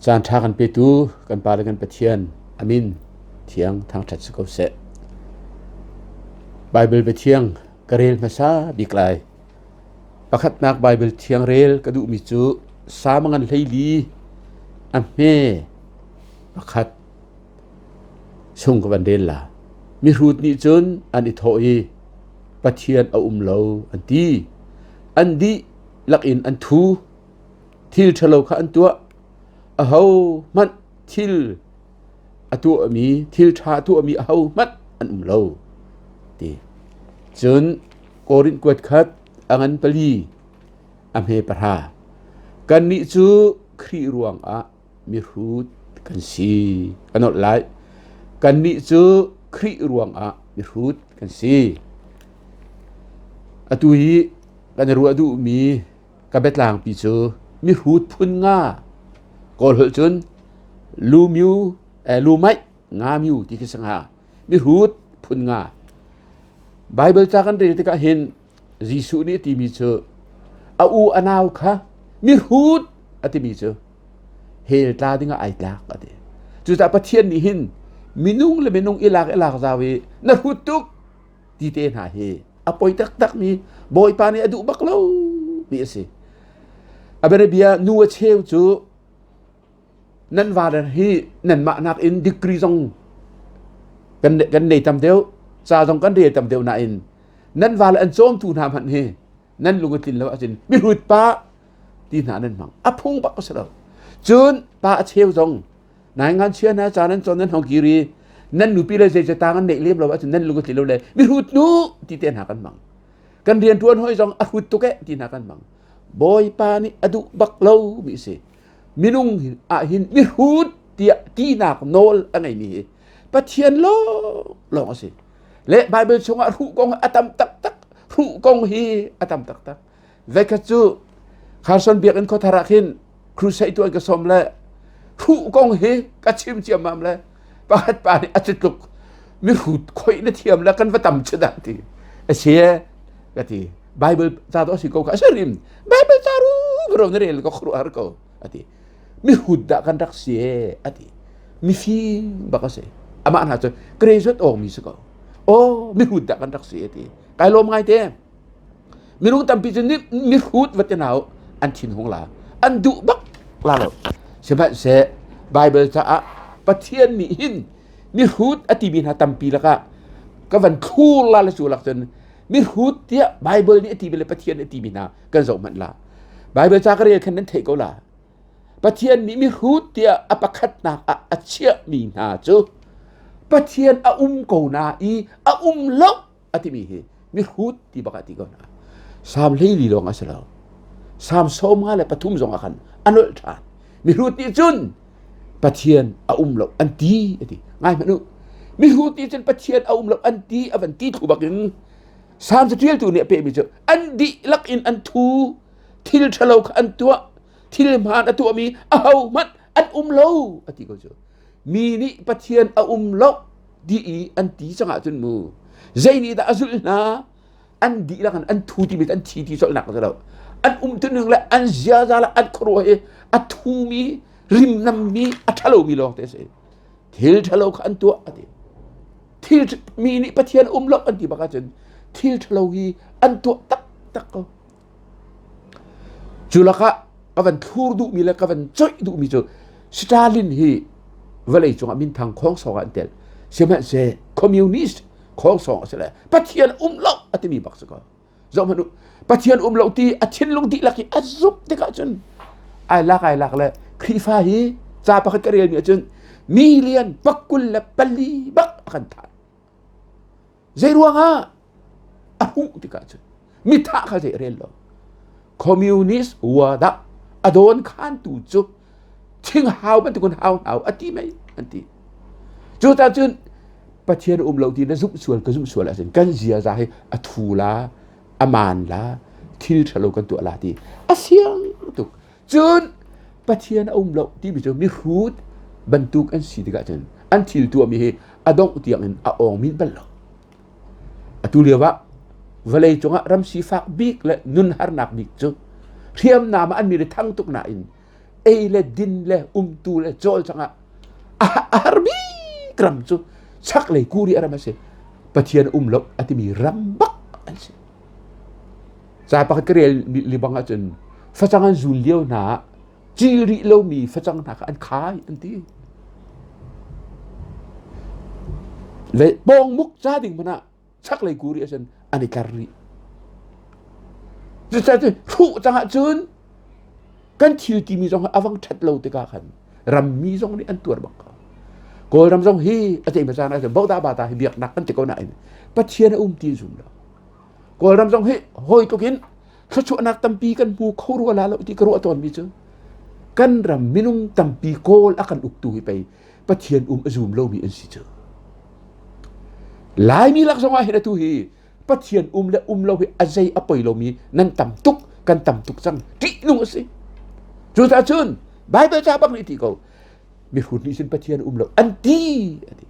Caan ṭha kan petu kan Pa le kan Pathian a min thiang thangṭhat si ko seh. Baibal biathiang ka rel hmasa bik lai. Pakhatnak Baibal thiang rel ka duhmi cu Salm ngan 14 a hme pakhat chung ka van rel la. Mihrut nih cun an i thawh i Pathian a um lo an ti. An dihlak in an thu. Thil ṭhalo kha an tuah. Ahohmanh thil a tuahmi, thil ṭha a tuahmi ahohmanh an um lo ti. Cun Korin kuat khat a ngan pali a hme pahra. Kannih cu Khrih ruangah mihrut kan si. Ka nolh lai. Kannih cu Khrih ruangah mihrut kan si. Atu hi kan i ruah duhmi ka biatlangpi cu mihrut phun nga Kawl holh cun lumyu eh, lumaih ngamyu ti khi si hnga. Mihrut phun nga. Bible ca kan rel tikah hin Jesuh nih a timi cu a u a nau kha mihrut a timi cu hell tla dingah ai tlak a ti. Cucaah Pathian nih hin minung le minung i lak i lak zau i na hrut tuk ti te hna hi a poi taktak mi Bawipa nih a duh bak lo mi a si. A bianabia nu a cheu cu nan vale hi nanmah nakin degree zong kan kan nei tam deuh ca zong kan rel tam deuh nain nan vale an cawmtu hna hmanh hi nan lung a tlin lo ahcun mihrut pa ti hna nan hmang a phung bak a si lo cun pa a cheu zong nai ngan chia na ca nan cawn nan hong kiri nan nupi le zei tang an neih lem lo ahcun nan lung a tlin lo le mihrut nu ti te hna kan hmang kan rian tuan hoi zong a hrut tuk eh ti hna kan hmang bawipa nih a duh bak lo mi si minung ah hin mihrut tiah tinak nawl a ngeimi hi Pathian lawng lawng a si. Le Bible chungah hruh kong a tam taktak. Hruh kong hi a tam taktak. Voikhat cu Carson biakinn khuathar ah khin crusade tuan ka sawm le hruh kong hi ka chim ciammam le pakhat pa nih a tluk mihrut khoih na thiam le kan va tam chu dah ti a si ka ti Bible ca to si ko kha a si rim Bible ca ru ro na rel ko khuruah har ko ati mihrut dah kan rak si e ati mifim bak a si amah hna cu graduate awng mi si ko oh mihrut dah kan rak si ati kai lawm ngai te minung tampi cu mihrut va te nau an thin hung la an duh bak la lo sihmanhseh Bible caah Pathian nih hin mihrut a timi hna tampi lakah ka van thlur la le cu lak cun mihrut tiah Bible nih a timi le Pathian nih a timi hna kan zoh hmanh la. Bible ca ka rel khan nan theih ko la. Pathian nih mihrut tiah a pakhatnak ah a chiahmi hna cu Pathian a um ko na i a um lo a timi hi mihrut ti bak ah ti ko hna. Salm 14 lawng a si lo. Salm 53 zong ah khan a nolh ṭhan. Mihrut nih cun Pathian a um lo an ti a ti. Ngai hmanh u. Mihrut nih cun Pathian a um lo an ti a van ti thlu bakin Salm caṭialtu nih a pehmi cu an dihlak in an thu thil ṭhalo kha an tuah thil hmaan a tuahmi ahohmanh an um lo a ti ko cu. Mi nih Pathian a um lo ti i an ti cang ahcun mu zei nih dah a zulh hna an dihlak in an thu timi an thi ti colhnak a si lo an umtuning le an ziaza le an khuaruah hi a thumi rimnammi a ṭhalomi lawng te a si thil ṭhalo kha an tuah a ti thil mi nih Pathian um lo an ti bak ahcun thil ṭhalo hi an tuah taktak ko Cu lakah ka van thlur duhmi le ka van coih duhmi cu Stalin hi vawlei cungah minthang khawngsawng ah an tel. Sihmanhseh communist khawngsawng a si le Pathian um lo a timi bak si ko. Zoh hmanh u, Pathian um lo ti a thinlung dihlak hi a zumh tikah cun ai lak ai lak le Khrihfa hi ca pakhat ka relmi ahcun million 24 bak a kan thah. Zei ruangah a huh tikah cun mithah kha zei rel lo. Communist wadah a dawn khantu cu thinghau bantukin hau hau a ti mei an ti. Cu ta cun Pathian um lo ti na zumh sual ka zumh sual ahcun kan ziaza hi a thu la a maan la thil ṭhalo kan tuah la ti a siang tuk. Cun Pathian a um lo timi cu mihrut bantuk an si tikah cun an thil tuahmi hi a dongh tiangin a awng min bal lo. Atu lio ah vawlei cungah ram sifak bik le nun harnak bik cu hriamnam ah an mi le thang tuk nain Ei le din le umtu le cawlcang ah a har bik ram cu chaklei Korea ram a si. Pathian um lo a timi ram bak an si. Ca pakhat ka rel libang ahcun facang an zul lio hna ah ci rih lomi facang hna kha an khai an ti. Le pawngmuk ca ding hmanh ah chaklei Korea cun an i tlar rih. Cucaah cun hruh cang ahcun kan thil timi zong a vang ṭhat lo tikah khan rammi zong nih an tuar bak ko. Kawlram zong hi a ceihma caan ahcun boda bata hi biaknak kan ti ko nain Pathian a um ti zum lo. Kawlram zong hi hawi tluk in thluachuahnak tampi kan hmu kho rua la lo ti ka ruah tawnmi cu kan ram minung tampi Kawl a kan uktu hi pei Pathian um a zum lomi an si cu. Laimi lak zong ah hin atu hi Pathian um le um lo hi a zei a poi lomi nan tam tuk kan tam tuk cang ṭihnung a si. Cucaah cun Bible ca bak nih ti ko mihrut nih cun Pathian um lo an ti a ti.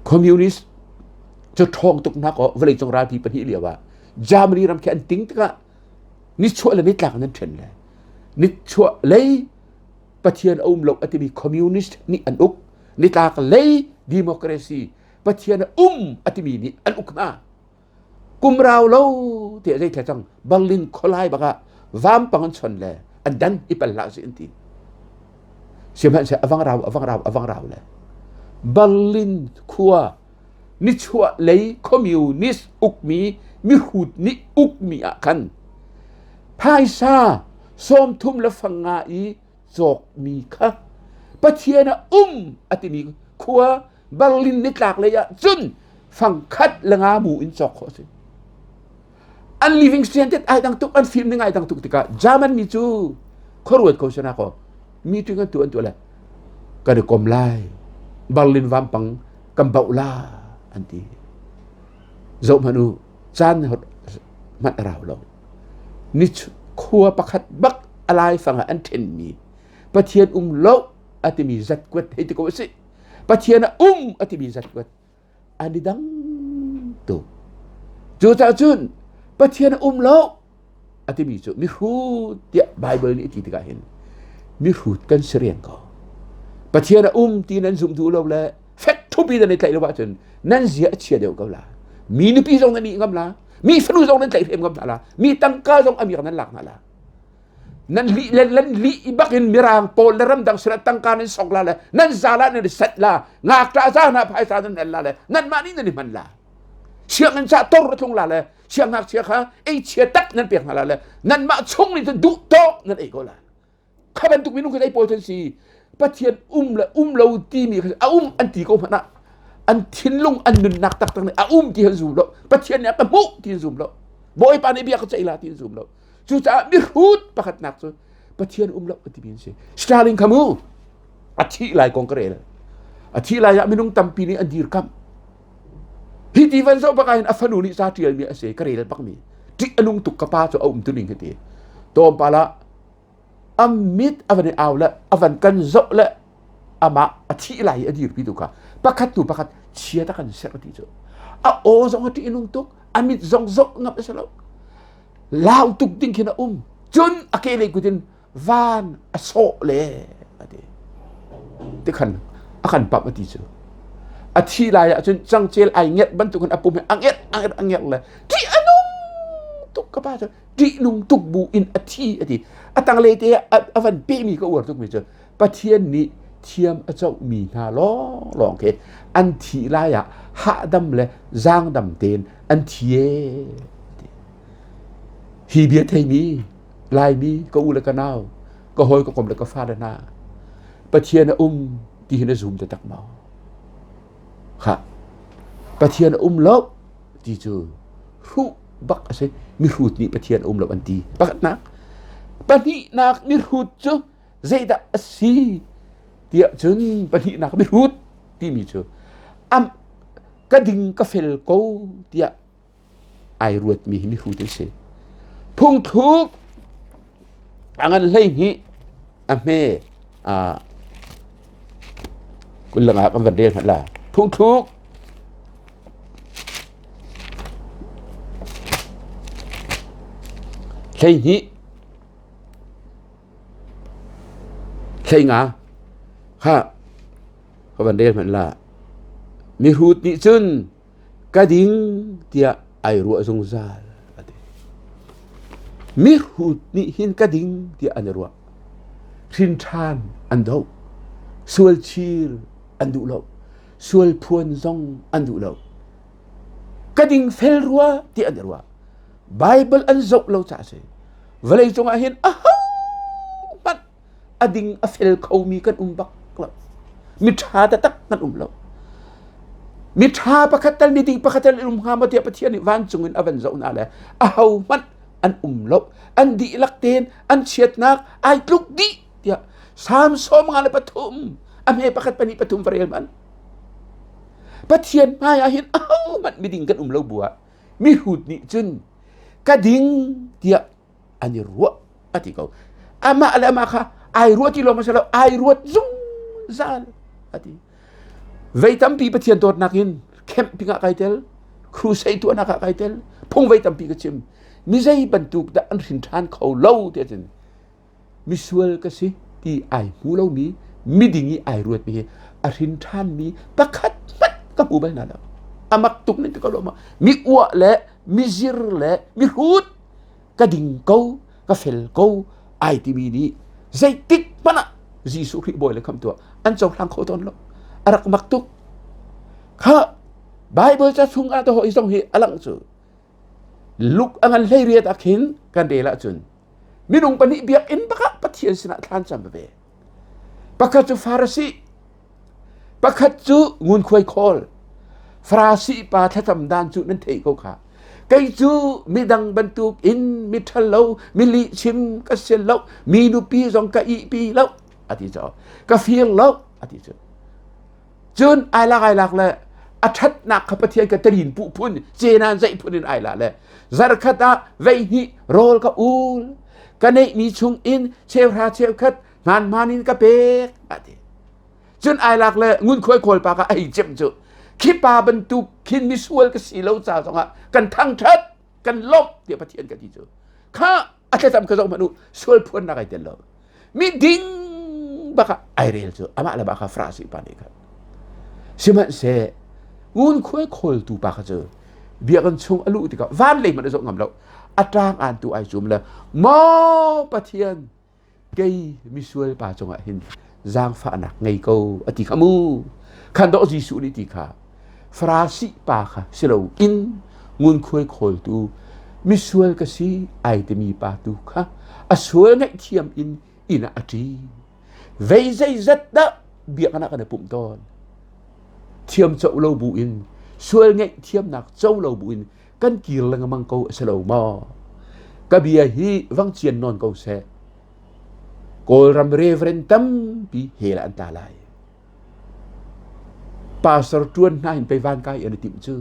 Communist cu ṭhawng tuk hna kaw vawleicung ralpi pahnih lio ah Germany ram khi an ting tikah nichuah le nitlak nan ṭhen le nichuah lei Pathian a um lo a timi communist nih an uk nitlak lei democracy Pathian a um a timi nih an uk hna kum rau lo tiah zei thla cang Berlin khualai bakah vampang an chon le an dan i pal hlah si an ti sihmanhseh avang rau avang rau avang rau le Berlin khua nichuah lei communist ukmi mihrut nih ukmi ah khan phaisa sawmthum le fanga i cawkmi kha Pathian a um a timi khua Berlin nitlak lei ah cun fangkhat le nga mu in cawk khawh a si. An living standard ai dang tuk an film ning ai dang tuk tikah German mi cu khuaruat ko sana ko meeting an tu an tu le kan i kom lai Berlin vampang kan bauh la an ti. Zoh hmanh u caan hmanh a rau lo. Ni khua pakhat bak a laifang ah an ṭhenmi Pathian um lo a timi zatkuat hei ti ko a si. Pathian a um a timi zatkuat an i dang tuk. Cucaah cun Pathian a um lo a timi cu mihrut tiah Baibal nih a ti tikah hin mihrut kan si riang ko. Pathian a um ti nan zumh duh lo le fek ṭhup in nan i tlaih lo ahcun nan zia a chia deuh ko la. Mi nupi zong nan ih ngam la. Mi fanu zong nan tlaihhrem ngam hna la. Mi tangka zong amiak nan lak hna la. Nan lih le nan lih bak in mirang pawl le ramdang sinah tangka nan sok la le nan za la nan i set la. Ngakṭah za hna phaisa nan hel la le nanmah nih nan i hman la. Sianginn ca tor a tlung la le siangngakchia kha ei chia tak nan pek hna la le nanmah chung nih cun duh tawk nan ei ko la. Kha bantuk minung khi zei pawl cu an si? Pathian um le um lo timi kha a um an ti ko hmanh ah an thinlung an nunnak taktak nih a um ti an zum lo. Pathian nih a ka hmuh ti an zum lo. Bawipa nih bia ka ceih la ti an zum lo. Cucaah mihrut pakhatnak cu Pathian um lo timi an si. Stalin kha mu a thih lai kong ka rel. A thih lai ah minung tampi nih an dirkamh. Hi ti van zoh bak ah hin a fanu nih ca ṭialmi a si ka rel bakmi. Ṭih a nung tuk ka pa cu a um tuning hi ti. Tlawmpal ah a mit a van i au le a van kan zoh le amah a thih lai i a dirpi tu kha pakhat tu pakhat chia ta kan serh ti cu a aw zong a ṭih nung tuk a mit zong zoh ngam a si lo lau tuk ding khin a um cun a ke lei kut in van a sawh le a ti tikhan a kan pamh a ti cu a thi lai ah cun cangcel ai ngerh bantukin a pum hi a ngerh a ngerh a ngerh le ṭih a nung tuk ka pa cu ṭihnung tuk bu in a thi a ti. A tanglei te ah a van pehmi ka uar tukmi cu Pathian nih thiam a cohmi hna lawnglawng khi an thih lai ah hahdam le zaangdam tein an thi ee. Hi bia theimi Laimi ka u le ka nau ka hawi ka kom le ka fale hna Pathian a um ti hi na zum taktak maw? Khah Pathian a um lo ti cu hruh bak a si mihrut nih Pathian um lo an ti pakhatnak pahnihnak mihrut cu zeidah a si tiah cun pahnihnak mihrut timi cu am ka ding ka fel ko tiah ai ruatmi hi mihrut an si phungthluk a ngan 12 a hme a 25 kan van rel hmanh la phungthluk 12. Hleinga kha ka van rel hmanh la. Mihrut nih cun ka ding tiah ai ruah zungzal a ti. Mihrut nih hin ka ding tiah an i ruah. Hrin ṭhan an doh. Sual chir an duh lo. Sual phuan zong an duh lo. Ka ding fel rua tiah an i ruah. Bible an zoh lo caah a si. Vawlei cungah hin aho hmanh a ding a fel khomi kan um bak lo. Miṭha taktak kan um lo. Miṭha pakhat tal miding pakhat tal um hnga maw tiah Pathian nih vancung in a van zoh hna le aho hmanh an um lo. An dihlak tein an chiatnak ai tluk dih tiah Salm 53 a hme pakhat pahnih pathum va rel hmanh. Pathian hmai ah hin aho hmanh miding kan um lo bu ah mihrut nih cun ka ding tiah an i ruah a ti ko. Amah le amah kha ai ruah ti lawng a si lo, ai ruat zungzal a ti. Vei tampi Pathian dawtnak in camping ah kai tel, crusade tuahnak ah kai tel, phung vei tampi ka chim. Mi zei bantuk dah an hrin ṭhan kho lo ti ahcun misual ka si ti ai hmu lomi miding i ai ruatmi hi a hrin ṭhanmi pakhat hmanh ka hmu bal hna lo. A mak tuk ning ka lo ma. Mi uah le mi zir le mi hrut ka ding ko ka fel ko ai timi nih zeitik hmanh ah Jesuh Khrih bawi le khamtu ah an cohlang kho tawn lo. A rak mak tuk. Kha Bible ca chung ah to hi zong hi a lang cu. Luk a ngan hlei riat ah khin kan rel ahcun minung pahnih biakinn bakah Pathian sinah thlan cam ve. Pakhat cu Farasi, pakhat cu ngunkhuai khawl. Farasi pa thlacam dan cu nan theih ko kha. Kei cu midang bantuk in mi ṭhalo, mi lihchim ka si lo, mi nupi zong ka ihpi lo, a ti cu. Ka fir lo, a ti cu. Cun ai lak ai lak le a ṭhatnak kha Pathian ka tarin puh phun cenan zeih phun in ai la le zarkhat ah veihnih rawl ka ul ka neihmi chung in cheuhra cheukhat hmaanhmaan in ka pek a ti. Cun ai lak le ngunkhuai khawl pa kha a hei cem cu khi pa bantuk khin misual ka si lo ca zongah kan thangṭhat kan lawmh tiah Pathian ka ti cu kha a thlacam kha zoh hmanh u sual phuannak ai tel lo mi ding bak ah ai rel cu amah le mah kha Farasi pa nih khan sihmanhseh ngunkhuai khawltu pa kha cu biakinn chung a luh tikah van lei hmanh a zoh ngam lo a ṭang aan tu ai cum le maw Pathian kei misual pa cungah hin zaangfahnak ngei ko a ti kha mu khan dawh Jesuh nih ti kha Farasi pa kha si lo in ngunkhuai khawltu misual ka si ai timi pa tu kha a sual ngaihthiam in inn ah a ṭi vei zeizat dah biakinn ah kan i pumh tawn thiam co lo bu in sual ngaihthiamnak co lo bu in kan kir lengmang ko a si lo maw? Ka bia hi vang cian nawn ko seh. Kawlram reverend tampi hell ah an tla lai. Pastor ṭuan hna hin pei van kai an i timh cu.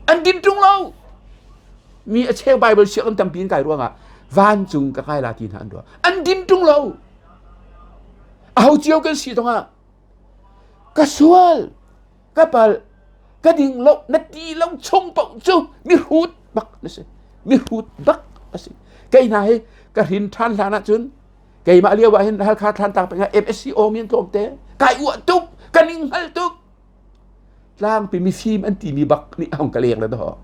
An din ṭung lo. Mi a cheu Bible sianginn tampi in kai ruangah vancung ka kai la ti hna an ruah. An din ṭung lo. Aho cio kan si zongah ka sual ka pal ka ding lo na ti lo chung paoh cu mihrut bak na si mihrut bak a si kei hna hi ka hrin ṭhan hlan ahcun keimah lio ah hin Halkha Thlantlang peng ah MSC awmi an tlawm te kai uah tuk ka ning hngal tuk tlangpi mifim an timi bak nih hong ka leng le do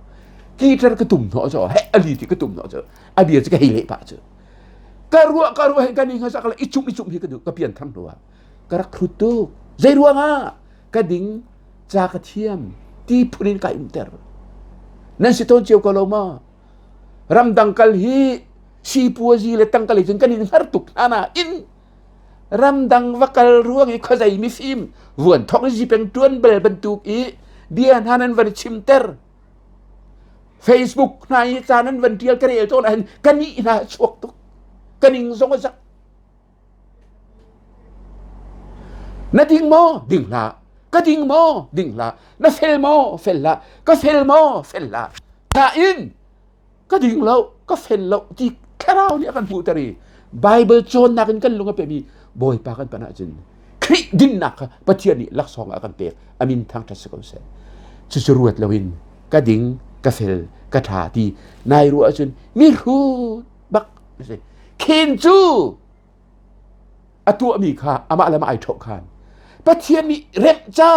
guitar ka tum hnawh cu he ali ti ka tum hnawh cu a bia cu ka hei leh pah cu ka ruah ka ruah hin ka ning sak le i cumh i cumh hi ka duh ka pian thang hnu ah ka rak hrut tuk zei ruangah ka ding ca ka thiam ti phun in kai umter nan si tawn cio ko lo ma ramdang kal hi sipuazi le tangka lei cun kan in har tuk hna na in ramdang va kal ruang i khuazei mifim vuan thok zipeng tuan bel bantuk i bia hna nan van chimter Facebook hna i ca nan van tial ka rel tawn ahhin ka nih hna chuak tuk ka ning zong a zak Na ding maw? Ding hlah. Ka ding maw? Ding hlah. Na fel maw? Fel hlah. Ka fel maw? Fel hlah. Nain ka ding lo, ka fel lo ti thlarau nih a kan hmuhter i Bible cawnnak in kan lung a pemi Bawipa kan panh ahcun Khrih dinnak kha Pathian nih laksawng ah a kan pek. A min thangṭhat si ko seh. Cucu ruat loin ka ding, ka fel, ka ṭha ti nai ruah ahcun mihrut bak na si. Khin cu. A tuahmi kha amah le amah ai ṭhoh khan. Pathian nih remh ca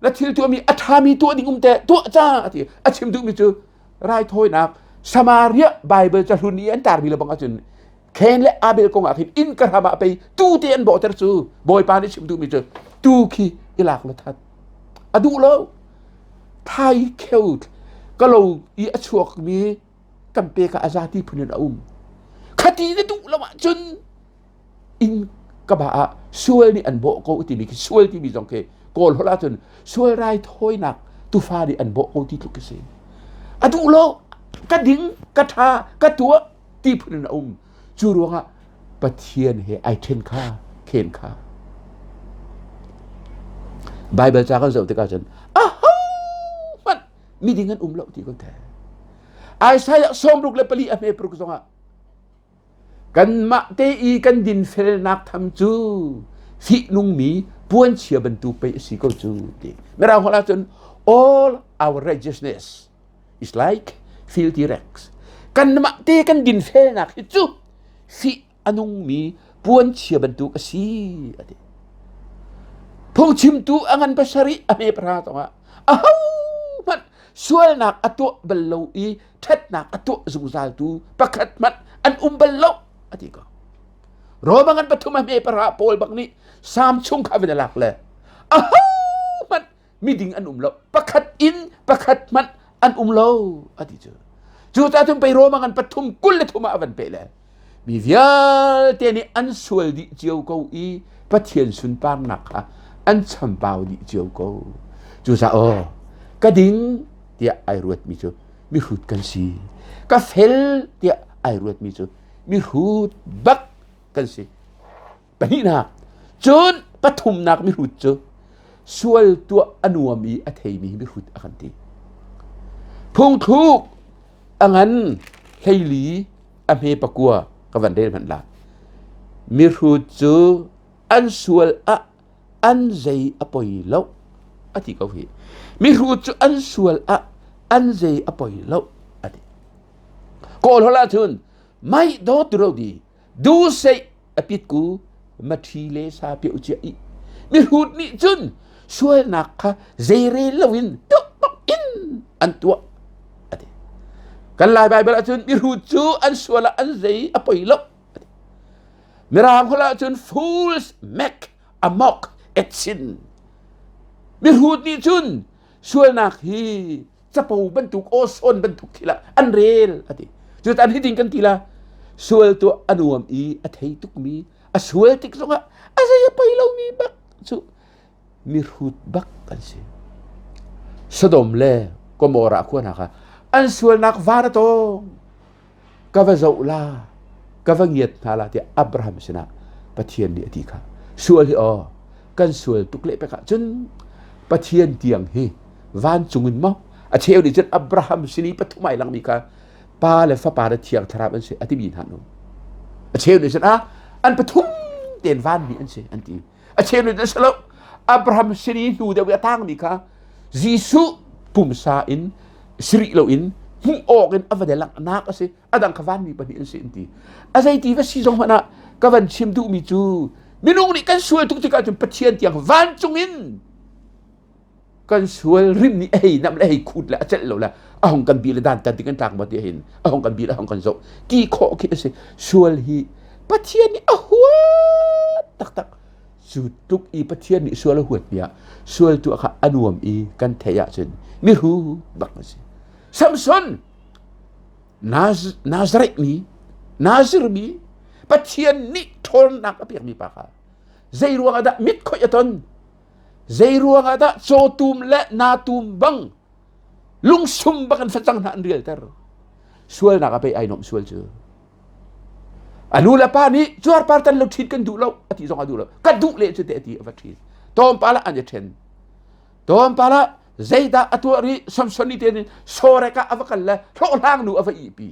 na thil tuahmi a ṭhami tuah ding um te tuah ca a ti. A chim duhmi cu raithawinak Samaria Bible cahlun i an tarmi le bang ahcun Cain le Abel kong ah khin inn ka hram ah pei tu te an bawhter cu Bawipa nih chim duhmi cu tu khi i lak la that. A duh lo. Thai kheu ka lo i a chuakmi kan pe ka a zati phun in a um. Khati na duh lo ahcun inn ka ba ah sual nih an bawh ko timi khi sual timi zong khi kawl holh ahcun sual raithawinak tufa nih an bawh ko ti tluk khi si. A duh lo ka ding ka ṭha ka tuah ti phun in a um. Cu ruangah Pathian he ai ṭhen kha khen kha. Bible ca kan zoh tikah cun ahohmanh miding an um lo ti kan thei. Isaiah 64 a hme paruk zongah kanmah te i kan dinfelnak tham cu fihnungmi puanchia bantuk pei a si ko cu ti. Mirang holh ahcun all our righteousness is like filthy rags. Kanmah te kan dinfelnak hi cu fih a nungmi puanchia bantuk a si a ti. Phungchimtu a ngan pasarih a hme pahra zongah ahohmanh sualnak a tuah bal lo i ṭhatnak a tuah zungzaltu pakhat hmanh an um bal lo a ti ko. Roma ngan pathum a hme pahra Paul bak nih Salm chung kha vin a lak le ahohmanh miding an um lo pakhat in pakhat hmanh an um lo a ti cu. Cucaah cun pei Roma ngan pathum 23 ah a van peh le mi vialte nih an sual dih cio ko i Pathian sunparnak kha an chambau dih cio ko. Cucaah aw ka ding tiah ai ruatmi cu mihrut kan si. Ka fel tiah ai ruatmi cu mihrut bak kan si. Pahnihnak, cun pathumnak mihrut cu sual tuah a nuam i a theimi mihrut a kan ti. Phungthluk a ngan hleili a hme pakua ka van rel hmanh la. Mihrut cu an sual ah an zei a poi lo a ti ko hi. Mihrut cu an sual ah an zei a poi lo a ti. Kawl holh ahcun mai do tu ro di du sei a pit ku maṭhi le sa pio cia i mihrut nih cun sualnak kha zeirel loin tuktuk in an tuah a ti. Kan Lai Baibal ahcun mihrut cu an sual ah an zei a poi lo a ti. Mirang holh ahcun fools make a mock at sin. Mihrut nih cun sualnak hi capo bantuk awsawn bantuk thil ah an rel a ti. Cutan hitin kan ti la sual tuah a nuam i a thei tukmi a sual tik zongah a zei a poi lomi bak cu mihrut bak an si. Sodom le Gomorrah khua hna kha an sualnak van a tawng. Ka va zoh la, ka va ngiat hna la tiah Abraham sinah Pathian nih a ti kha. Sual hi aw, kan sual tuk leh pek ahcun Pathian tiang hi vancung in maw a cheu nih cun Abraham sin i pathum ai langmi kha pa le fapa le thiang thlarau an si a timi hna nu. A cheu nih cun ah an pathum tein vanmi an si an ti. A cheu nih cun si lo Abraham sin i hnu deuh i a tangmi kha Jesuh pumsa in sirih loin hmuh awk in a va langhnak a si a dang kha vanmi pahnih an si an ti a zeiti va si zong hmanh ah ka van chim duhmi cu minung nih kan sual tuk tikah cun Pathian tiang vancung in kan sual rim nih a hei nam le a hei khut le a celh lo le a hong kan bi le dan tan ti kan tlak maw ti hin a hong kan bi le a hong kan zoh ti khawh khi a si sual hi Pathian nih a huat taktak cu tluk i Pathian nih sual a huat mi ah sual tuah kha a nuam i kan theih ahcun miru bak a si Samson Nazareth mi Nazir mi Pathian nih ṭhawnnak a pekmi pa kha zei ruang ah dah mit khoih a ton Zei ruangah dah cawtum le natum bang lungsum bak in facang hna an rialter? Sualnak ah pei ai nuamh sual cu. A nu le pa nih cuarpar tan lo ṭhit kan duh lo a ti zong a duh lo. Ka duh le cu te a ti a va ṭhit. Tlawmpal ah an i ṭhen. Tlawmpal ah zeidah a tuah rih Samson nih tein sorek ah a va kal le hlawhhlang nu a va ihpi.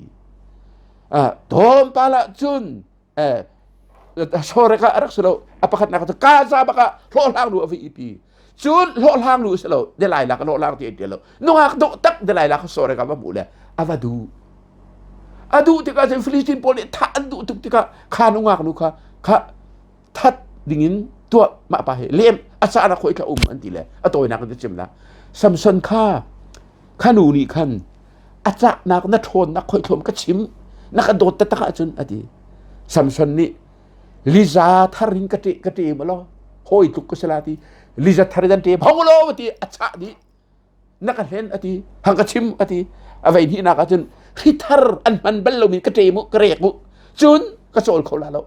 Tlawmpal ah cun sorek ah a rak si lo a pakhatnak cu Gaza bak ah hlawhhlang nu a va ipi cun hlawhhlang nu si lo Delilah ka hlawhhlang ti ti lo nungak dawh tak Delilah ka sorek ah va hmuh le a va duh a duh tikah cun Philistine pawl nih thah an duh tuk tikah kha nungak nu kha Kha that dingin tuah mah pa hi lem a caan ah khoi kha um an ti le a tawinak in chim la. Samson kha kha nu nih khan a cahnak na ṭhawnnak khoi thlom ka chim na ka dawt taktak ahcun a ti. Samson nih liza thar in ka ṭe ka ṭe ma law hawi tluk ka si la ti liza thar in an ṭe hong law ti a chah dih na ka hlen a ti hang ka chim a ti a vei hnihnak ahcun hri thar an hman bal lomi ka ṭe mu ka rek mu cun ka cawl kho la lo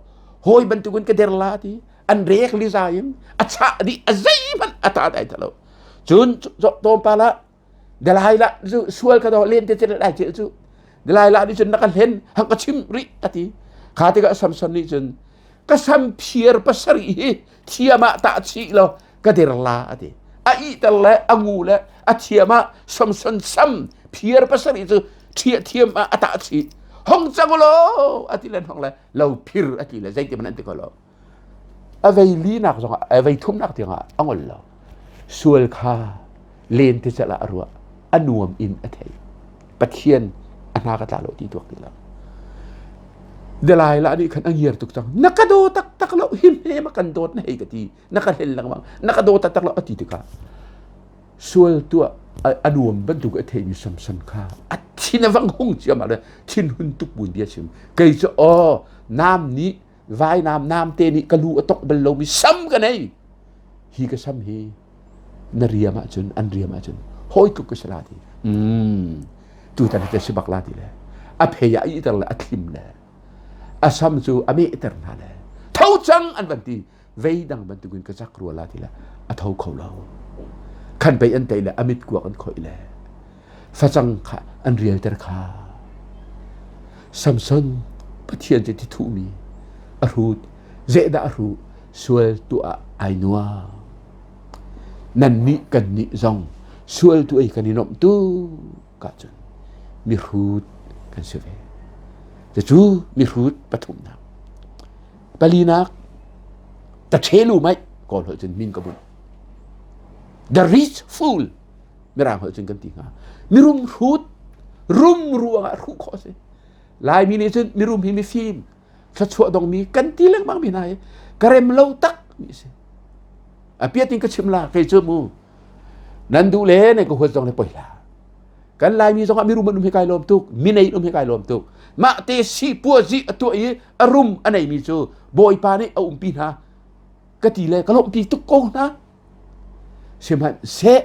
hawi bantukin ka der la ti an rek liza in a chah dih a zeihmanh a ta dai ta lo cun tlawmpal ah Delilah cu sual ka do len te te dai cel cu Delilah nih cun na ka hlen hang ka chim rih a ti kha tikah Samson nih cun ka sam phiar pasarih hi thiam ah tah chih law ka dir la a ti a ihter le a ngu le a thiam ah Samson sam phiar pasarih cu ṭhia thiam ah a tah chih hong cang law a ti len hong le lo phir a ti le zeiti man an ti ko lo a vei linak zongah a vei thumnak tiangah a ngol lo sual kha len te cal ah a ruah a nuam in a thei pathian a hna ka tla lo ti tuak ti lo Delilah nih khan a ngiar tuk cang na ka daw taktak lo hi hme ma kan dawt na hei ka ti na ka hlen lengmang na ka daw taktak lo a ti tikah sual tuah a nuam bantuk a theimi Samson kha a thin a vang hung ciammam le thinhun tuk buin bia chim kei cu aw nam nih vainam namte nih ka lu a tok bal lomi sam ka nei hi ka sam hi na riam ahcun an riam ahcun hawi tluk ka si la ti mm tutan hi si bak la ti le a phei ah iter le a thlim le a sam cu a mehter hna le tho cang an van ti veidang bantukin ka cak rua la ti le a tho kho lo khan pei an tei le a mit kuak an khoih le facang kha an rialter kha Samson Pathian cu ti thuhmi a hrut zehdah a hruh sual tuah ai nuam nan nih kan nih zong sual tu ei kan i nuamh tu ka cun mihrut kan si ve cucu mihrut pathumnak palinak taṭhelu mai kawl holh cun min ka bunh the rich fool mirang holh cun kan ti hnga mirum hrut rum ruangah hruh khawh a si laimi nih cun mirum hi mifim thluachuah dongmi kan ti lengmang mi hna hi ka rem lo tak mi si a piat in ka chim la kei cu mu nan duh le nan ka huat zong le poi la kan laimi zong ah mirum an um hi kai lawm tuk minei um hi kai lawm tuk mah te si puazi a tuah i a rum a neimi cu bawipa nih a umpi hna ka ti le ka lawmhpi tuk ko hna Sihmanhseh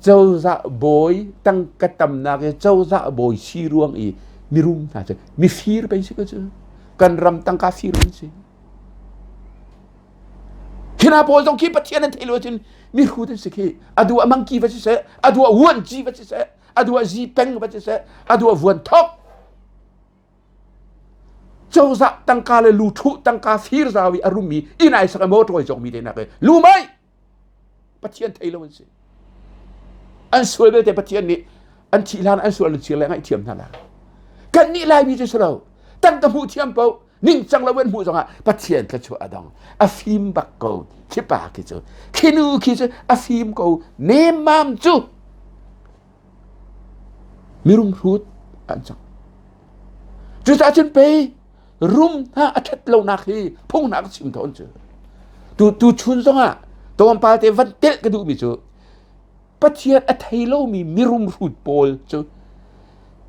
cozah bawi tangka tamnak i cozah bawi si ruang i mirum hna cu mifir pei si ko cu kan ram tangka fir an si. Khi hna pawl zong khi Pathian an theih lo ahcun mihrut an si khi a duh ah mangki va siseh a duh ah vuanci va siseh a duh ah zipeng va siseh a duh ah vuanthok Cozah tangka le luthuh tangka fir zau i a rummi inn ai sak i motor ai cawkmi te nak i lumai Pathian thei lo an si. An sual belte Pathian nih an thih hlan an sual an chir le ngaihthiam hna la. Kan nih Laimi cu si lo. Tangka hmuh thiam po ningcang lo an hmuh zongah Pathian thluachuah a dong. A fim bak ko khi pa khi cu. Khi nu khi cu a fim ko nemmam cu. Mirum hrut an cang. Cucaah cun pei rum hna a ṭhat lonak hi phung hna ka chim tawn cu. Tu tu chun zongah tlawmpal te van telh ka duhmi cu Pathian a thei lomi mirum hrut pawl cu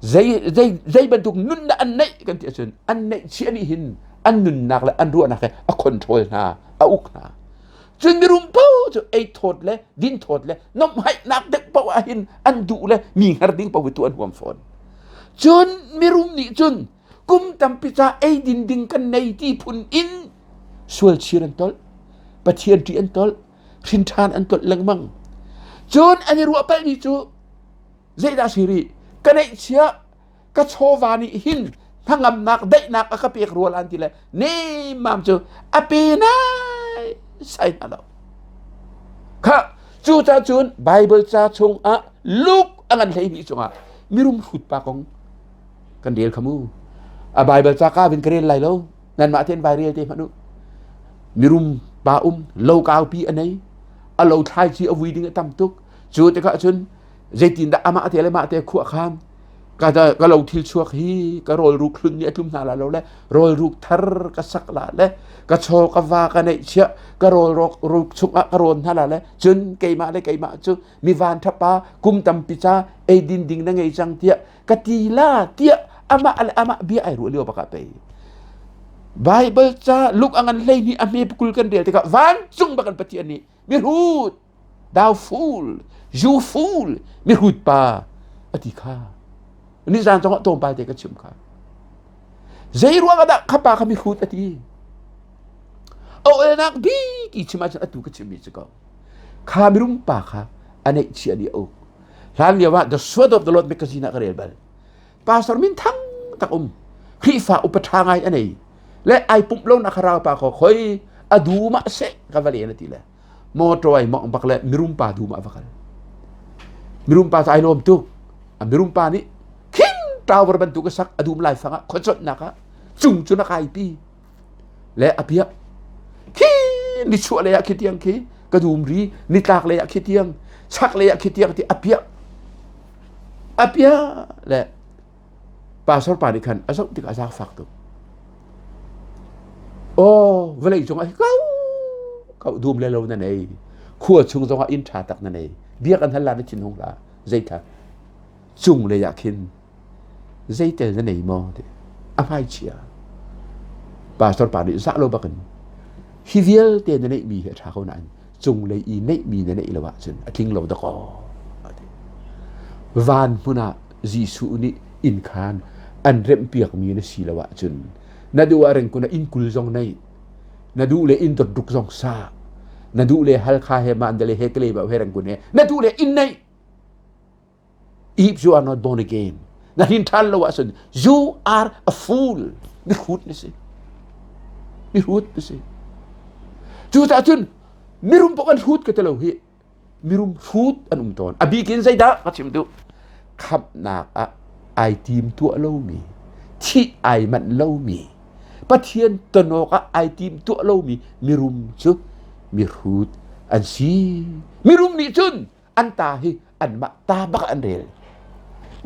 zei zei zei bantuk nunnak an neih kan ti ahcun an neih chia nih hin an nunnak le an ruahnak he a control hna a uk hna. Cun mirum paoh cu ei thawt le din thawt le nomhaihnak deuh paoh ah hin an duh le mi hngar ding paoh tu an huam fawn. Cun mirum nih cun kum tampi ca eidin ding kan nei ti phun in sual chir an tolh, Pathian ṭih an tolh, hrin ṭhan an tolh lengmang. Cun an i ruah palhmi cu zeidah si rih? Ka neihchiah ka chawva nih hin hnangamnak daihnak a ka pek rual an ti le nemmam cu a pe nai sai hna lo kha cu ca cun Bible ca chung ah Luke a ngan 12 chungah mirum hrut pa kong kan rel kha mu a Bible ca ka vin ka rel lai lo nanmah ten vai rel te hmanh u mirum pa um lo kaupi a nei a lo thlai chi a vui ding a tam tuk cu tikah cun zeitindah amah te le mah te khuah khan. Ka ka lo thil chuak hi ka rawl ruk hlun nih a tlum hna la lo le rawl ruk thar ka sak la le ka chaw ka va ka neih chiah ka rawl rok ruk chungah ka rawn hna la le cun keimah le keimah cu mi van thapa kum tampi ca eidin ding na ngei cang tiah ka ti la tiah amah le amah bia ai ruah lio bakah pei Bible ca luk angan hlei ni a hme kul kan rel tikah vancung bak an Pathian nih mihrut thou fool you fool mihrut pa ati kha ni zan zongah tlawmpal te ka chim kha zei ruang ah dah kha pa kha mihrut ati a olnak bik i chim ahcun atu ka chimmi cu ko kha mirum pa kha a neih chia ni a uk hlan lio ah the sword of the Lord magazine ah ka rel bal pastor min thang tak um Khrihfa upa ṭha ngai a nei le ai pumh lo nak rau pa kho khoi a du ma se ka va len ati le motor ai mong bak le mirum pa du ma va kal mirum pa ai lom tuk a mirum pa nih khin tower bantuk a sak a dum lai fang ah khuachot nak ah cung cu na kai pi le a piak khi ni chuah lei ah khi tiang khi ka dum ri nitlak lei ah khi tiang chak lei ah khi tiang ti a piak a piak le pastor pa nih khan a zoh tikah a zaangfak tuk. Aw, vawlei cungah hi kau kau dum le lo na nei. Khua chung zongah inn ṭha tak na nei. Biak an hal la na thin hung hlah. Zei tha cung lei ah khin zeitel na nei maw ti a hmai chia. Pastor pa nih zah lo bakin hi vialte na neihmi hi a ṭha ko nain cunglei i neihmi na neih lo ahcun a tling lo dakaw. Van hmun ah Jesuh nih inn khaan an remhpiakmi na si lo ahcun na duh ah rengkun ah inn kul zong nei na duh le inn dotduk zong sa na duh le Halkha he Mandalay he Kalay he rengkun he na duh le inn nei if you are not born again na hrin ṭhan lo ahcun you are a fool mihrut na si mihrut na si cucaah cun mirum paoh an hrut ka ti lo hi mirum hrut an um tawn a bik in zeidah ka chim duh khamhnak ah ai tim tuah lomi thih ai manh lomi Pathian ton awkah ai tim tuah lomi mirum cu mihrut an si mirum nih cun an ta hi anmah ta bak an rel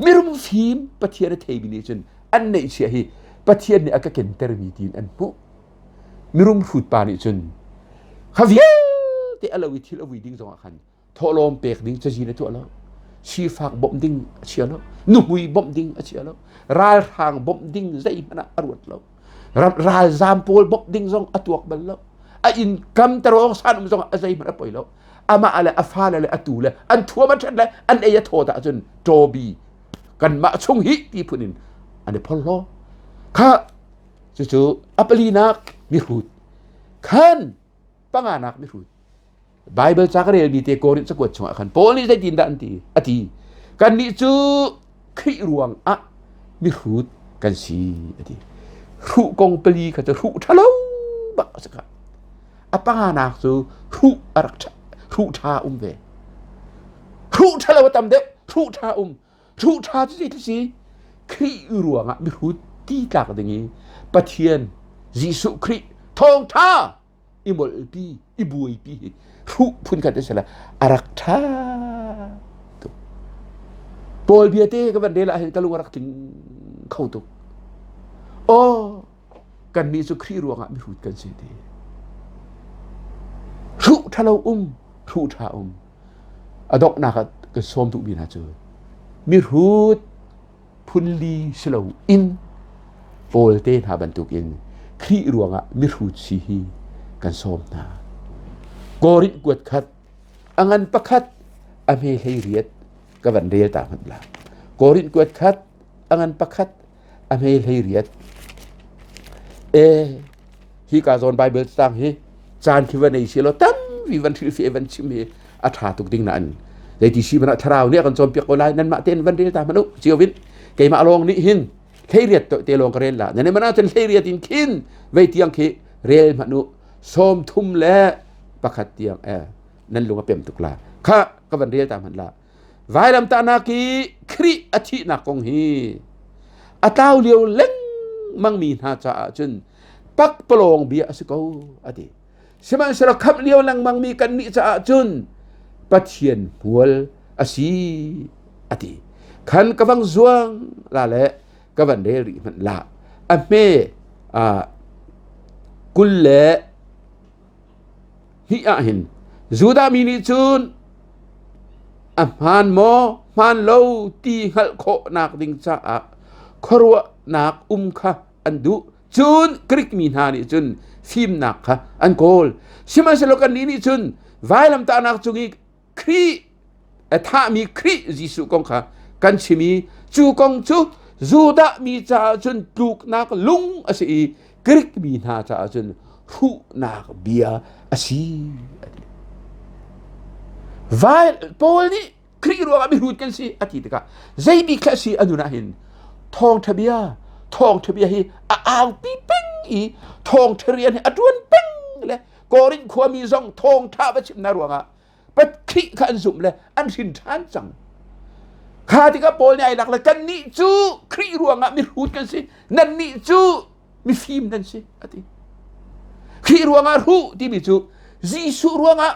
mirum fim Pathian a theimi nih cun an neihchiah hi Pathian nih a ka kentermi tiin an hmuh mirum hrut pa nih cun kha vialte a lo i thil a vui ding zongah khan thawhlawm pek ding cazin a tuah lo sifak bawmh ding a chia lo nuhmui bawmh ding a chia lo ralhrang bawmh ding zeihmanh ah a ruat lo ralzam pawl bawmh ding zong a tuak bal lo a inn kam tarawng san um zong a zeihmanh a poi lo amah le a fale le a tu le an thuam a ṭhat le an ei a thawt ahcun ṭawbi kanmah chung hi ti phun in an i phorhlaw kha cucu a palinak mihrut khan panganak mihrut Bible ca ka relmi te Korinth cakuat chungah khan Paul nih zeitin dah an ti a ti kannih cu Khrih ruang ah mihrut kan si a ti hruh kong pali kha cu hruh ṭhalo bak a si kha a panganak cu hruh a rak ṭha hruh ṭha um ve hruh ṭhalo a tam deuh hruh ṭha um hruh ṭha cu zei si Khrih ruangah mihrut ti tlak ding i Pathian Jesuh Khrih thawngṭha i molpi i buaipi hi hruh phunkhat a si la a rak ṭha tuk Paul bia te ka van rel ah hin ka lung a rak tling kho tuk aw kannih cu Khrih ruangah mihrut kan si ti hruh ṭhalo um hruh ṭha um a donghnak ah kan sawm duhmi hna cu mihrut phunli si lo in Paul te hna bantukin Khrih ruangah mihrut si hi kan sawm hna Korinth kuat khat a ngan pakhat a hme hlei riat ka van rel ta hmanh la Korinth kuat khat a ngan pakhat a hme hlei riat e hi ka zawn Bible tang hi caan khi van ei si lo tampi van hrilhfiah van chim hi a ṭha tuk ding nain zeiti si hmanh ah thlarau nih a kan cawnpiak ko lai nanmah tein van rel ta hmanh u cio in keimah lawng nih hin hleiriat te lawng ka rel la nan mana cun hleiriat in khin vei tiang khi rel hmanh u 31 tiang e nan lung a pem tuk la kha ka van rel ta hmanh la Vailamtahnak i Khrih a thihnak kong hi a tlau lio lengmang mi hna caah cun pakpalawng bia a si ko a ti. Sihmanhsehlaw khamh lio lengmang mi kannih caah cun Pathian hmual a si a ti. Khan ka vang zuang la le ka van rel rih hmanh la. A hme 22 ah hin Judah mi nih cun a hmaan maw hmaan lo ti hngalh khawhnak ding caah khuaruahnak um kha an duh. Cun Greek mi hna nih cun fimnak kha an kawl. Sihmanhsehlaw kannih nih cun vailamtahnak cung i Khrih a thahmi Khrih Jesuh kong kha kan chim i cu kong cu Judah mi caah cun tluknak lung a si i Greek mi hna caah cun hruhnak bia a si. Vai Paul nih Khrih ruangah mihrut kan si a ti tikah zei bik kha a si a nun ah hin thawngṭha bia thawngṭha bia hi a aupi peng i thawngṭha rian hi a ṭuan peng le Korin khuami zong thawngṭha va chimnak ruangah pat Khrih kha an zumh le an hrin ṭhan cang. Kha tikah Paul nih ai lak le kannih cu Khrih ruangah mihrut kan si, nannih cu mifim nan si a ti. Khrih ruangah hruh timi cu Jesuh ruangah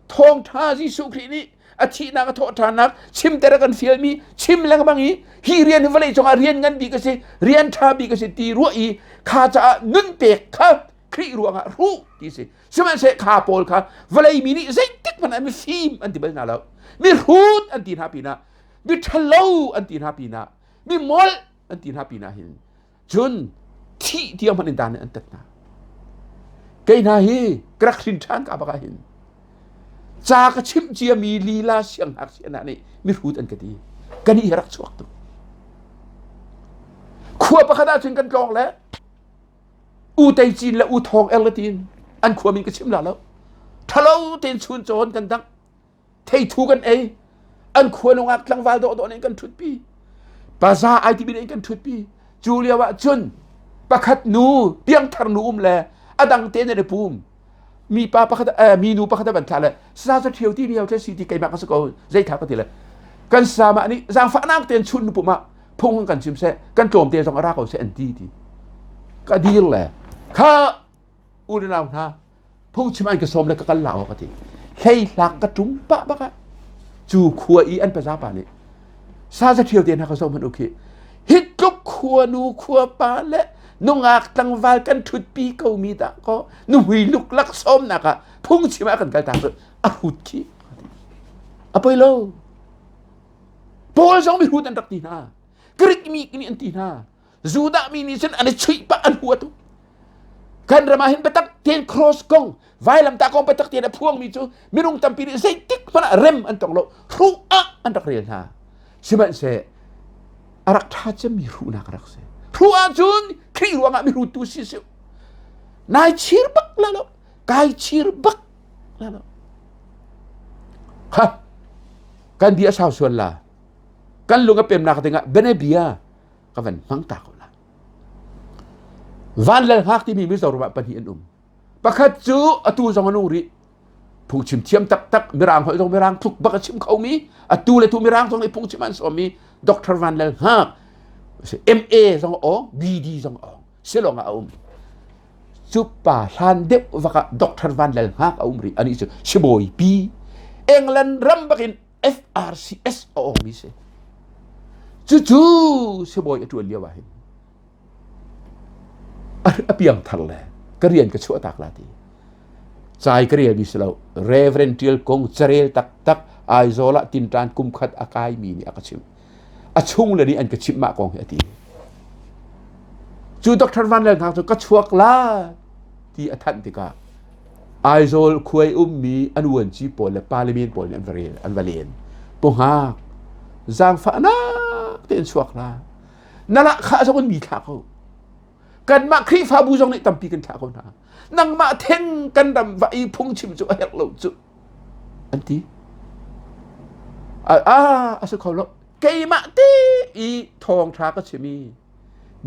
thawngṭha Jesuh Khrih nih a thihnak a thawhṭhannak chimter a kan fialmi chim lengmang i hi rian hi vawlei cungah rian ngan bik a si rian ṭha bik a si ti ruah i kha caah nun pek kha Khrih ruangah hruh ti si. Sihmanhseh kha pawl kha vawlei mi nih zeitik hmanh ah mifim an ti bal hna lo. Mihrut an ti hna pinah, mi ṭhalo an ti hna pinah, mi molh an ti hna pinah hin cun thih tiang hmanh in dan an tat hna. Kei hna hi ka rak hrin ṭhan ka bak ah hin ca ka chimh ciami lila sianghngakchia hna nih mihrut an ka ti. Kan hi rak chuak tuk. Khua pakhat ah cun kan tlawng le U Tei Cin le U Thawng Er le tiin an khua min ka chim la lo. Ṭhalo tein chun cawn kan dangh. Theithu kan ei. An khua nungak tlangval dawhdawh nih kan ṭhutpi. Paza ai timi nih kan ṭhutpi. Cu lio ah cun pakhat nu piangthar nu um le a dang te nih pum. Mi pa pakhat mi nu pakhat a van thlah le sa cu ṭhio ti lio tle si ti keimah ka si ko zei thla ka ti le kan sama nih zaangfahnak tein chun nu pum ah phung kan chim seh kan tlawm te zong a ra ko seh an ti ti ka dir le kha u le nau hna phungchim an ka sawm le ka kal la aw ka ti hlei hlak ka tum pah bak ah cu khua i an paza pa nih sa za ṭhio te hna ka zoh hmanh u khi hi tluk khua nu khua pa le nungak tlangval kan ṭhutpi ko mi dah ko nuhmui luklak sawmnak ah phungchim ah kan kal tak cu a hrut khi a poi lo Paul zong mihrut an rak ti hna. Greek mi nih an ti hna. Judah mi nih cun an i chuih pah an hua tuk. Kan ram ah hin biatak tein cross kong, vailamtah kong biatak tein a phuangmi cu minung tampi nih zeitik hmanh ah rem an tong lo. Hruh ah an rak rel hna. Sihmanhseh a rak ṭha cemmi hruhnak a rak si. Hruh ahcun Khrih ruangah mihruttu si si. Nai chir bak la lo. Kai chir bak la lo. Ha kan bia sau sual la kan lung a pemnak dingah bene bia ka van hmang ta ko la van lal hngak timi Mizoram ah pahnih an um pakhat cu atu zong a nung rih phungchim thiam taktak mirang holh zong mirang tluk bak a chim khomi atu le tu mirang zong nih phungchim an sawmmi Dr. Van Lal Hngak MA zong a awng BD zong a awng silong ah a um Cu pa hlan deuh vak ah Dr. Van Lal Hngak a um rih. Anih cu sibawi pi England ram bakin FRCS a awngmi si. Cucu sibawi a ṭuan lio ah hin a piang thar le ka rian ka chuah tak la ti. Cai ka relmi si lo. Reverend Tial Kong carel taktak Aizawl ah tinṭan kum khat a kaimi nih a ka chimh. A chung le nih an ka chimh mah kong hi a ti. Cu Dr. Van Lel Hngak cu ka chuak la ti a thanh tikah Aizawl khuai ummi an uanci pawl le parliament pawl nih an va rel an va len. Pu Hngak zaangfahnak tein chuak la. Na lahkhah zong in mi thlah ko. Kanmah Khrihfabu zong nih tampi kan thlah ko hna. Nangmah theng kan ram va i phungchim cu a herh lo cu an ti. A a si kho lo. Keimah te i thawngṭha ka chim i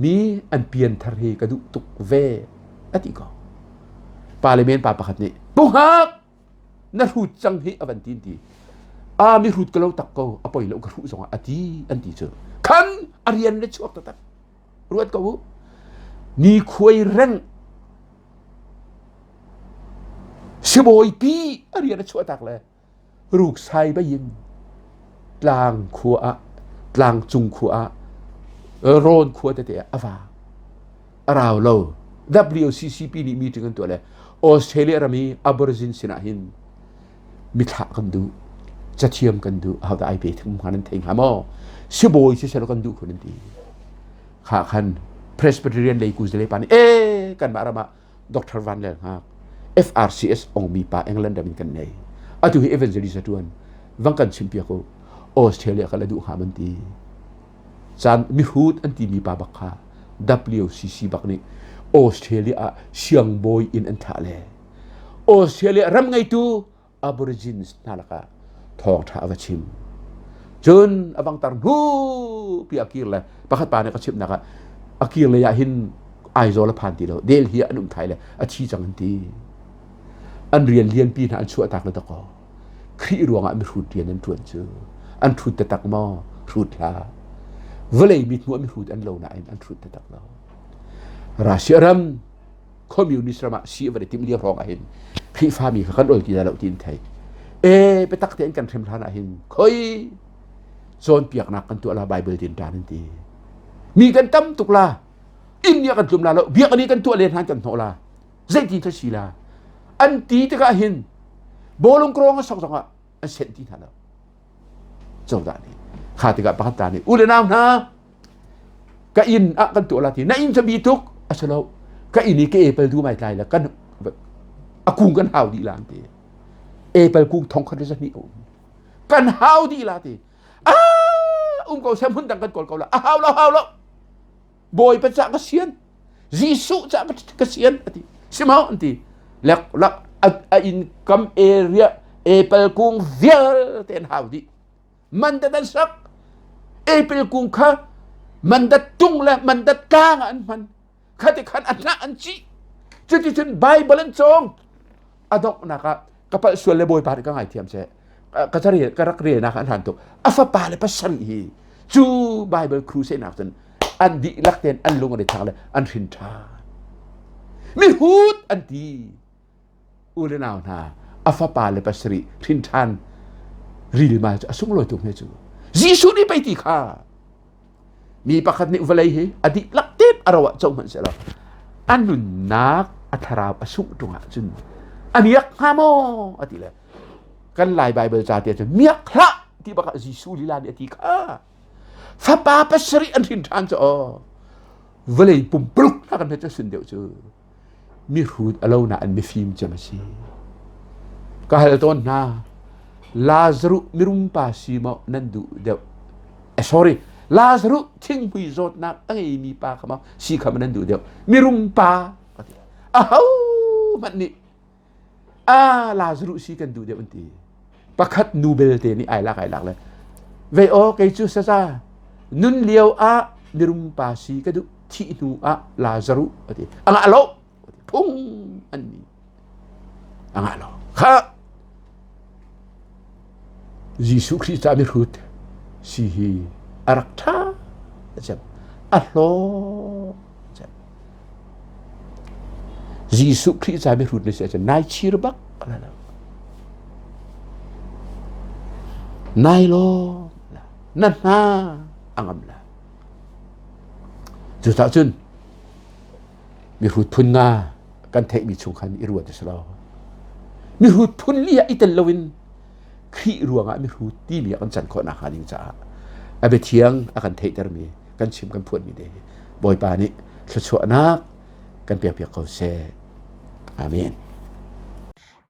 mi an pianthar hi ka duh tuk ve a ti ko. Parliament pa pakhat nih pu Hngak na hrut cang hi a van ti ti. A mi hrut ka lo tak ko a poi lo ka hruh zongah a ti an ti cu. Khan a rian le chuak taktak. Ruat ko u. Ni khuai reng sibawi pi a rian a chuah tak le ruksai bayin tlang khua ah Tlangcung khua ah rawn khua tete ah a vang. A rau lo. WCCP nih meeting an tuah le Australia ram i Aborigine sinah hin mithlah kan duh cathiam kan duh ahodah ai pe thing hnga nan thei hnga maw sibawi siseh kan duh khun an ti kha khan Presbyterian lei ku zile pa nih e kanmah ram ah Dr. Van Lel Hngak FRCS ongmi pa England ram in kan nei atu hi evangelist a tuan vang kan chim piak u Australia ka la duh hnga man ti caan mihrut an timi pa bak kha WCC bak nih Australia ah siangbawi in an thah le Australia ram ngeitu Aborigines hna lakah thawngṭha a va chim. Cun a vangtar hnu pi a kir le pakhat pa nih ka chimhnak ah a kir lei ah hin Aizawl a phan ti lo Delhi ah an um thai le a thi cang an ti. An rian lianpi hna an chuahtak le dakaw. Khrih ruangah mihrut rian an ṭuan cu an hrut taktak maw? Hrut hlah. Vawlei mithmuh ah mihrut an lo nain an hrut taktak lo. Russia ram communist ram ah si va timh lio hrawng ah hin Khrihfami kha kan ol ti lo ti in thei e biatak tein kan hrem hlan ah hin khoi cawnpiaknak kan tuah la Bible tin tan an ti mi kan tam tuk la inn nih kan tlum la lo biak ni kan tuah len han kan hnawh la zeiti tha si la an ti tikah hin bawlung krong a sok zongah an senh ti hna lo cozah nih kha tikah pakhat ta nih u le nau hna ka inn ah kan tuah la ti na inn cu bi tuk a si lo ka inn i ka apple du mai tlai la kan a kung kan hau dih la an ti apple kung thong khat le zahnih a um kan hau dih la ti ah um ko sem hun dang kan kawl ko la a hau lo hau lo Bawipa cah ka sian Jesuh cah ka sian a ti simau an ti lek lak a inn kam area apple kung vialte an hau dih mandat an sak apple kung kha mandat tung le mandat tlang ah an hman khati khan a hnah an cih cuticun Bible an cawng a donghnak ah ka palh sual le bawipa nih ka ngaithiam seh ka carel ka rak relnak an hlan tuk a fapa le pasarih hi cu Bible crusade nak cun an dihlak tein an lung an i thak le an hrin ṭhan mihut an ti u le nau hna a fapa le pasarih hrin ṭhan rilmal cu a sunglawi tuk hme cu Jesuh nih pei ti kha Mi pakhat nih vawlei hi a dihlak tein a ro ah co hmanh sehlaw a nunnak a thlarau a sungh ṭung ahcun a miak hnga maw a ti le kan Lai Baibal ca te cun miak hlah ti bak ah Jesuh lila nih a ti kha fapa pasarih an hrin ṭhan cu aw vawlei pumpuluk hna kan cu sun deuh cu mihrut a lo nain mifim cem a si. Ka hal tawn hna, Lazaruh mirum pa si maw nan duh deuh? Eh, sorry, Lazaruh thinghmui zawtnak a ngeimi pa kha maw si kha maw nan duh deuh? Mirum pa. Aho hmanh nih ah Lazaruh si kan duh deuh an ti. Pakhat nu belte nih ai lak ai lak le vei aw kei cu saza nun lio ah mirum pa si ka duh thih hnu ah Lazaruh a ti a ngah lo phung an ni a ngah lo kha Jesuh Khrih ca mihrut si hi a rak ṭha cem a hlaw cem Jesuh Khrih ca mihrut na si ahcun nai chir bak la lo nai lawm na hna a ngam la Cucaah cun mihrut phun nga kan theihmi chung khan i ruat a si lo. Mihrut phun li ah i tel loin Khrih ruangah mihrut timi ah kan can khawh nakhnga ding caah a biathiang a kan theihtermi kan chim kan phuanmi te hi Bawipa nih thluachuahnak kan pekpiak ko seh. Amen.